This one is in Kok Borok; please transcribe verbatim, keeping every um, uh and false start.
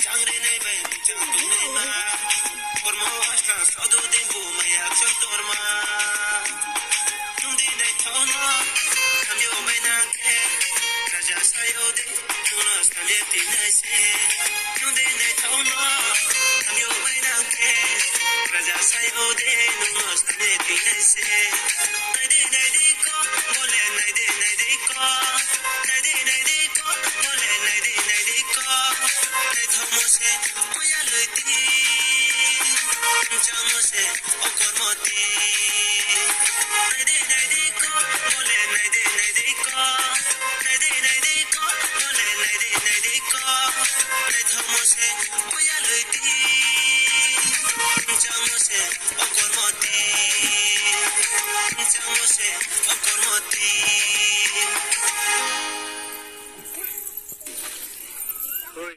Changrinai bai chang tongnai ma. Kormo asta sodo din bu maya chang torma. Nung di nai thono, hamyo bai nang khe, raja sayo de, nung no samya tinai se. Nung di nai thono, hamyo bai nang khe, raja sayo de, nung no samya tinai se. Nai de, nai de ko, bole nai de, nai de ko, nai de, nai de ko, bole nai de, nai de ko, nai thomo se. Oya loi tini, chamo se, okormoti. Nai de, nai de ko, mole nai de, nai de ko. Nai de, nai de ko, mole nai de, nai de ko. Nai thomo se, oya loi tini, chamo se, okormoti. Chamo se, okormoti.